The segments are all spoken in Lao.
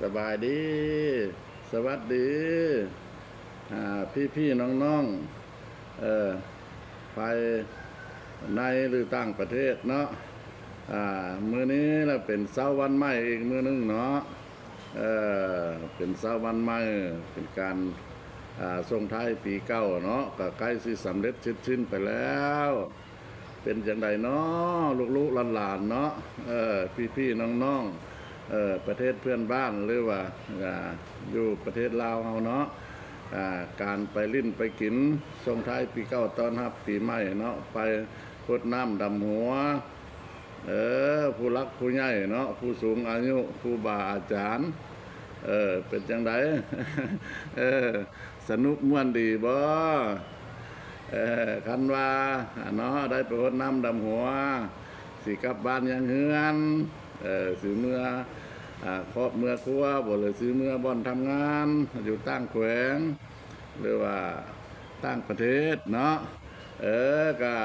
ສະບາຍດີ ສະຫວັດດີ ອ່າ ພີ່ໆນ້ອງໆ ເອີ ພາຍໃນ ຫຼື ຕ່າງປະເທດເນາະ. ອ່າ ມື້ນີ້ລະເປັນເຊົ້າວັນໃໝ່ອີກມື້ໜຶ່ງເນາະ. ເອີ ເປັນເຊົ້າວັນໃໝ່ ເປັນການ ອ່າ ສົ່ງທ້າຍປີເກົ່າເນາະ ກໍໃກ້ຊິສຳເລັດເສັດສິ້ນໄປແລ້ວ. ເປັນຈັ່ງໃດເນາະ ລູກໆຫຼານໆເນາະ ເອີ ພີ່ໆນ້ອງໆ ເອີ ປະເທດເພື່ອນບ້ານ ຫຼືວ່າ ອ່າ ຢູ່ປະເທດລາວເຮົາເນາະ. ອ່າ ການໄປຫຼິ້ນໄປກິນ ສົ່ງທ້າຍປີເກົ່າຕ້ອນຮັບປີໃໝ່ເນາະ ໄປຫົດນ້ຳດຳຫົວ ເອີ ຜູ້ຫຼັກຜູ້ໃຫຍ່ເນາະ ຜູ້ສູງອາຍຸ ຄູບາອາຈານ ເອີ ເປັນຈັ່ງໃດ ເອີ ສະໜຸກມ່ວນດີບໍ່? ເອີ ຄັນວ່າເນາະ ໄດ້ໄປຫົດນ້ຳດຳຫົວ ຊິກັບບ້ານຍັງເຮືອນ ເອີ ຊິເມືອ ອາ ຄອບເມືອຄົວບໍ່ ຫຼື ຊິເມືອບ່ອນທຳງານ ຢູ່ຕ່າງແຂວງ ຫຼືວ່າຕ່າງປະເທດເນາະ. ເອີ ກະ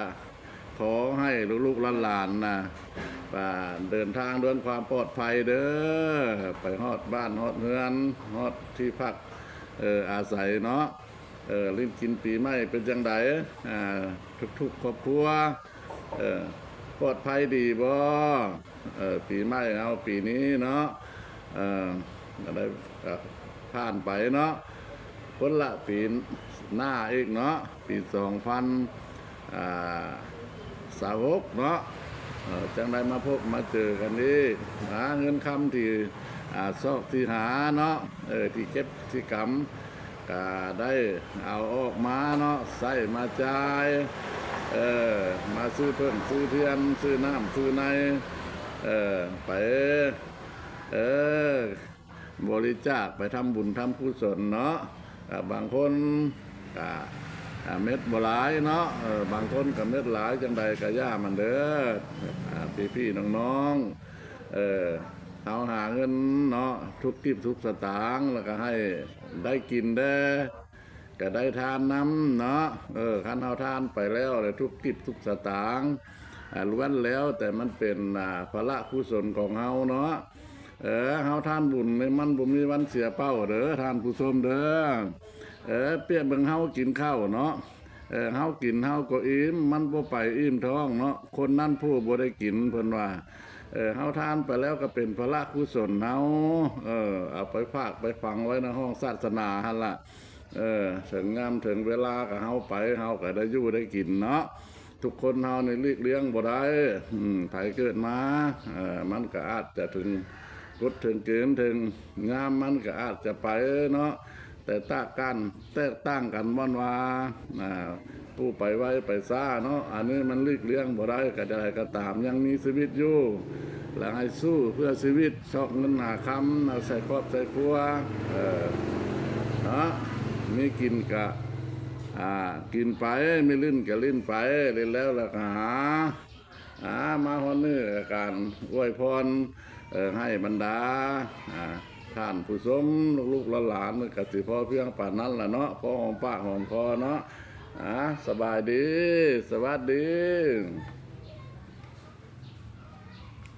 ຂໍໃຫ້ລູກໆຫຼານໆນະ ອ່າ ເດີນທາງດ້ວຍຄວາມປອດໄພເດີ ໄປຮອດບ້ານຮອດເຮືອນ ຮອດທີ່ພັກ ເອີ ອາໄສເນາະ. ເອີ ຫຼິ້ນກິນປີໃໝ່ເປັນຈັ່ງໃດ ອ່າ ທຸກໆຄອບຄົວ ເອີ ປອດໄພດີບໍ່? ເອີ ປີໃໝ່ເຮົາປີນີ້ເນາະ ເອີ ກໍໄດ້ ກໍຜ່ານໄປເນາະ ພຸ້ນລະປີໜ້າອີກເນາະ ປີສອງພັນ ອ່າ ຊາວຫົກເນາະ ເອີ ຈັ່ງໄດ້ມາພົບມາເຈີກັນອີກ ຫາເງິນຄຳທີ່ ອ່າ ຊອກທີ່ຫາເນາະ ເອີ ທີ່ເກັບທີ່ກຳ ກະໄດ້ເອົາອອກມາເນາະ ໃຊ້ມາຈ່າຍ ເອີ ມາຊື້ເຜິ້ງຊື້ທຽນ ຊື້ນ້ຳຊື້ໃນ ເອີ ໄປ ເອີ ບໍລິຈາກ ໄປທຳບຸນທຳກຸສົນເນາະ. ອາ ບາງຄົນກະ ອາ ເມັດບໍ່ຫຼາຍເນາະ ເອີ ບາງຄົນກະເມັດຫຼາຍ ຈັ່ງໃດກະຢ່າມັນເດີ ອາ ພີ່ໆນ້ອງໆ ເອີ ເຮົາຫາເງິນເນາະ ທຸກກີບທຸກສະຕາງ ແລ້ວກະໃຫ້ໄດ້ກິນແດ່ ກະໄດ້ທານນຳເນາະ. ເອີ ຄັນເຮົາທານໄປແລ້ວ ແລ້ວທຸກກີບທຸກສະຕາງ ອາ ລ້ວນແລ້ວແຕ່ມັນເປັນ ອາ ພາລະກຸສົນຂອງເຮົາເນາະ. ເອີ ເຮົາທານບຸນນີ້ມັນບໍ່ມີວັນເສຍເປົ້າເດີ ທ່ານຜູ້ຊົມເດີ. ເອີ ປຽບເບິ່ງເຮົາກິນເຂົ້າເນາະ ເອີ ເຮົາກິນເຮົາກໍອີ່ມ ມັນບໍ່ໄປອີ່ມທ້ອງເນາະ ຄົນນັ້ນຜູ້ບໍ່ໄດ້ກິນ ເພິ່ນວ່າ. ເອີ ເຮົາທານໄປແລ້ວກໍເປັນພາລະກຸສົນເຮົາ ເອີ ເອົາໄປຝາກໄປຝັງໄວ້ໃນຫ້ອງສາສະໜາຫັ້ນລະ. ເອີ ເຖິງຍາມເຖິງເວລາກໍເຮົາໄປ ເຮົາກໍໄດ້ຢູ່ໄດ້ກິນເນາະ. ທຸກຄົນເຮົານີ້ຫຼີກລ່ຽງບໍ່ໄດ້ ອືມ ໃຜເກີດມາ ເອີ ມັນກໍອາດຈະເຖິງກົດເຖິງເກນ ເຖິງຍາມມັນກໍອາດຈະໄປເນາະ. ແຕ່ຕ່າງກັນ ແຕກຕ່າງກັນບ່ອນວ່າ ອ່າ ຜູ້ໄປໄວໄປຊ້າເນາະ ອັນນີ້ມັນຫຼີກລ່ຽງບໍ່ໄດ້. ກະຈັ່ງໃດກໍຕາມ ຍັງມີຊີວິດຢູ່ ແລະ ໃຫ້ສູ້ເພື່ອຊີວິດ ຊອກເງິນຫາຄຳ ເອົາໃສ່ຄອບໃສ່ຄົວ ເອີ ເນາະ ມີກິນກະ ອ່າ ກິນໄປ ມີຫຼິ້ນກະຫຼິ້ນໄປ ຫຼິ້ນແລ້ວລະກະຫາ ອ່າ ມາຮອດນີ້ກະການອວຍພອນ ເອີ ໃຫ້ບັນດາ ອ່າ ທ່ານຜູ້ຊົມ ລູກໆຫຼານໆ ກະຊິພໍພຽງປານນັ້ນລະເນາະ ພໍຫອມປາກຫອມຄໍເນາະ. ອ່າ ສະບາຍດີ ສະຫວັດດີ.